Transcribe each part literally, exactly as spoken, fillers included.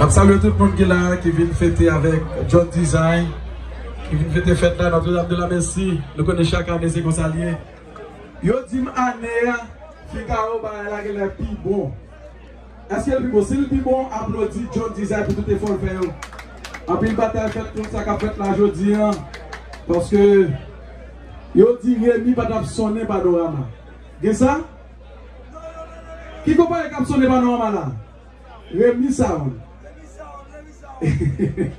Ap salye tout moun ki la, ki vin fete avèk John Design, ki vin fete fèt la Notre-Dame de la Merci. Nou konnen chak ane se konsa l ye. Yo di m ane a, Figaro bagay la genlè pi bon. Èske l pi bon? Si l pi bon, aplodi John Design pou tout efò l fè yo. Anpil batay fèt kont sa k ap fèt la jodi a. Paske yo di Remy pa t ap sonnen Panorama. Gen sa? Ki konpayi k ap sonnen Panorama la? Remy Sound.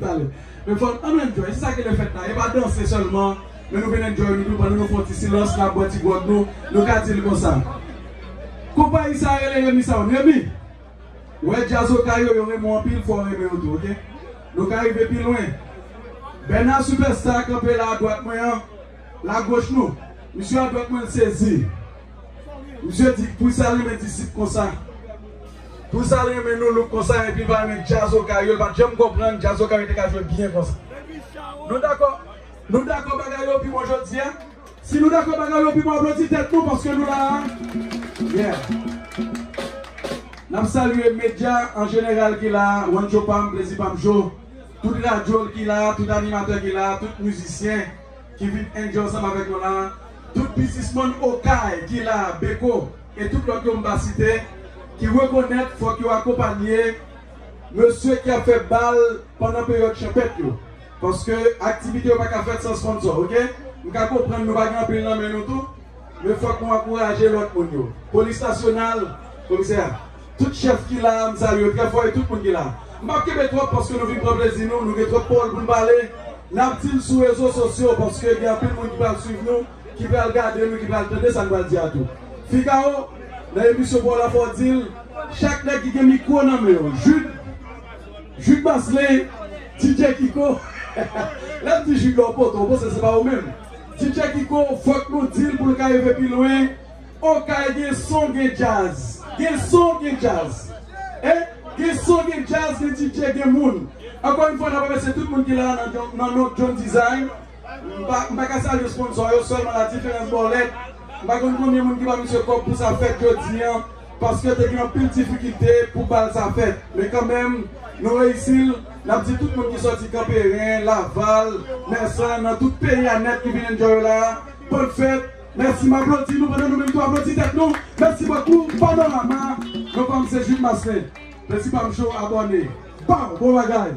Talè. Men fò ann enjoy. Se sa ki le fèt la. E pa danse sèlman. Men nou vin enjoy nou tou. Pandan nou fè yon ti silans, n ap bwè ti gwòg nou. Nou ka di l konsa. Konpayi sa rele Remy Sound. Remy, wè djaz Okay yo, yo renmen w anpil, fò w renmen yo tou, oke? Nou ka rive pi lwen. Bernard Superstar kanpe la adwat mwen an, lagoch nou. Misye adwat mwen, l sezi. Misye di, poukisa l renmen disip konsa? Poukisa l renmen nou look konsa epi l pa renmen djaz Okay yo? L pa t janm konprann djaz Okay yo te ka jwe byen konsa. Nou dakò? Nou dakò bagay yo pi bon jodi a? Si nou dakò bagay yo pi bon, aplodi tèt nou paske nou la a. Yeah. N ap salye medya an jeneral ki la a, Wancho Pam, Plezi Pam Show, tout radyo ki la a, tout animatè ki la a, tout mizisyen ki vin enjoy ansanm avèk nou la a, tout biznismann Okay ki la a, Beko, e tout lòt yo m pa site, ki rekonèt fòk yo akonpanye mesye k ap fè bal pandan peryòd chanpèt yo. Paske aktivite yo pa ka fèt san sponsò, oke? M ka konprann nou pa gen anpil nan men nou tou, men fòk nou ankouraje lòt moun yo. Polis nasyonal, komisè, tout chèf ki la a, m salye yo trè fò e tout moun ki la a. M p ap kenbe twòp paske nou vin pran plezi nou, nou gen twòp pawòl pou n pale. N ap di l sou rezo sosyo paske gen anpil moun ki pral swiv nou, ki pral gade nou, ki pral tande sa n pral di a tou. Figaro, nan emisyon pa w la fò w di l, chak nèg ki gen mikwo nan men yo, Jude, Jude Basley, D J Kiko, lè m di Jude la w pote, w panse se pa ou menm. D J Kiko, fòk nou di l pou l ka rive pi lwen. Okay gen son, gen djaz. Gen son, gen djaz. Eh, gen son, gen djaz, gen D J, gen moun. Ankò yon fwa, n ap remèsye tout moun ki la nan, nan non John Design. M pa, m pa ka salye sponsò yo, sèlman la diferans bòlèt. M pa konn konbyen moun ki ba misye kòb pou sa fèt jodi a, paske te gen anpil difikilte pou bal sa fèt. Men kanmenm, nou reyisi l. N ap di tout moun ki sòti Kanperen, Laval, Mèsan, nan tout peyi a nèt ki vin enjoy la, bòn fèt. Mèsi, m aplodi nou pandan nou menm tou aplodi tèt nou. Mèsi bokou, Panorama. Non pa m se Jude Maslin. Plezi pa m show, abòne. Baw, bon bagay.